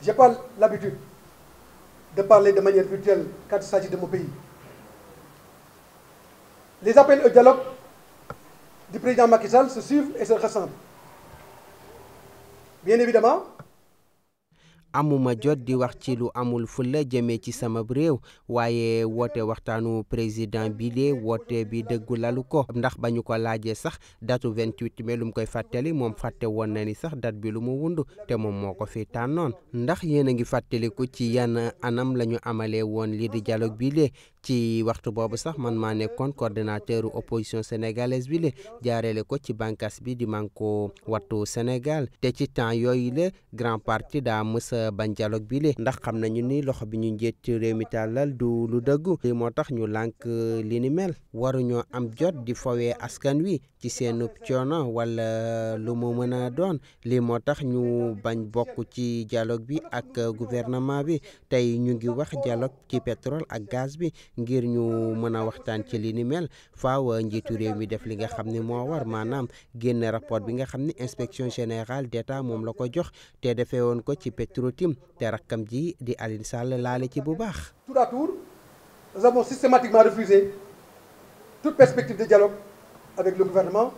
J'ai pas l'habitude de parler de manière virtuelle quand il s'agit de mon pays. Les appels au dialogue du président Macky Sall se suivent et se ressemblent. Bien évidemment. amuma jot di wax ci lu amul fulla jëmee ci sama réew waaye woote waxtaanu président bile woote bi dëggu lalu ko ndax ba ñu ko laajee sax datu 28 mai lu mu koy fàttali moom fàtte woon na ni sax date bi lu mu wund te moom moo ko fi tànnoon ndax yéen a ngi fàttaliku ci yan anam la ñu amalee woon lii di dialogue bile ci waxtu boobu sax man maa nekkoon coordonnateur opposition sénégalaise bile jaareele ko ci bànqaas bi di Manko Wattu Sénégal te ci temps yooyu la grand parti daa mës bañ dialogue bi le ndax xam nañu ni loxo bi ñu njiit réew mi tàllal du lu dëggu li moo tax ñu lànk li ni mel waruñoo am jot di fowee askan wi ci seen coono wala lu mu mën a doon li moo tax ñu bañ bokk ci dialogue bi ak gouvernement bi tey ñu ngi wax dialogue ci pétrole ak gaz bi ngir ñu mën a waxtaan ci li ni mel faaw njiitu réew mi def li nga xam ne moo war maanaam génn rapport bi nga xam ne inspection générale d'État moom la ko jox te defee woon ko ci Petro-Tim te rakkam ji di Aliou Sall laale ci bu baax. Tour à tour, nous avons systématiquement refusé toute perspective de dialogue avec le gouvernement.